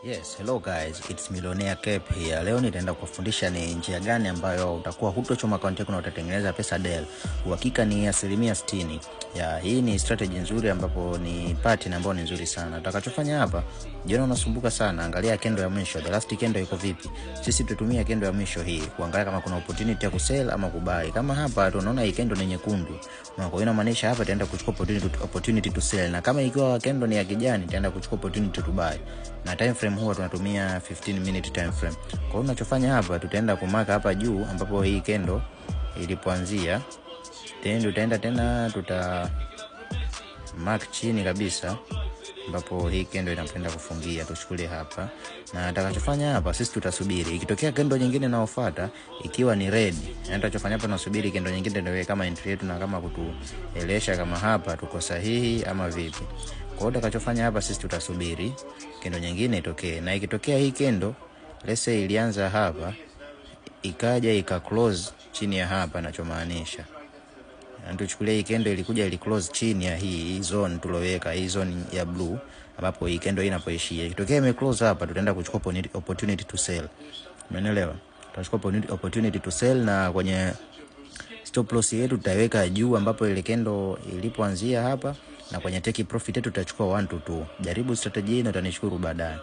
Yes, hello guys, it's Millionaire Cape here. Leo nitaenda kufundisha ni njia gani ambayo utakuwa hutochoma akaunti yako na utatengeneza pesa daily. Uhakika ni 60%. Ya, hii ni strategy nzuri ambapo ni pattern ambayo ni nzuri sana. Utakachofanya hapa, jiona unasumbuka sana, angalia candle ya mwisho, the last candle iko vipi. Sisi tutumia candle ya mwisho hii kuangalia kama kuna opportunity ya kusell ama kubuy. Kama hapa tunaona hii candle ni nyekundu. Na kwa hiyo inamaanisha hapa itaenda kuchukua opportunity to sell, na kama ikiwa candle ni ya kijani itaenda kuchukua opportunity to buy. Na time frame huwa tunatumia 15 minute time frame. Kwa hiyo unachofanya hapa, tutaenda kumark hapa juu ambapo hii candle ilipoanzia, then tutaenda tena tuta mark chini kabisa ambapo hii candle inapenda kufungia, tuchukulie hapa. Na atakachofanya hapa, sisi tutasubiri ikitokea candle nyingine inayofuata ikiwa ni red, na tutachofanya hapa, tunasubiri candle nyingine ndio kama entry yetu na kama kutuelesha kama hapa tuko sahihi ama vipi. Kwa hiyo utakachofanya hapa, sisi tutasubiri candle nyingine itokee, na ikitokea hii candle, let's say ilianza hapa ikaja ika close chini ya hapa, nachomaanisha tuchukulie hii candle ilikuja ili close chini ya hii zone tuloweka, hii zone ya blue ambapo hii candle inapoishia. Ikitokea ime close hapa, tutaenda kuchukua opportunity to sell. Umeelewa? Tutachukua opportunity to sell, na kwenye stop loss yetu tutaiweka juu ambapo ile candle ilipoanzia hapa, na kwenye take profit yetu tutachukua 1 to 2. Jaribu strategy hii na utanishukuru baadaye.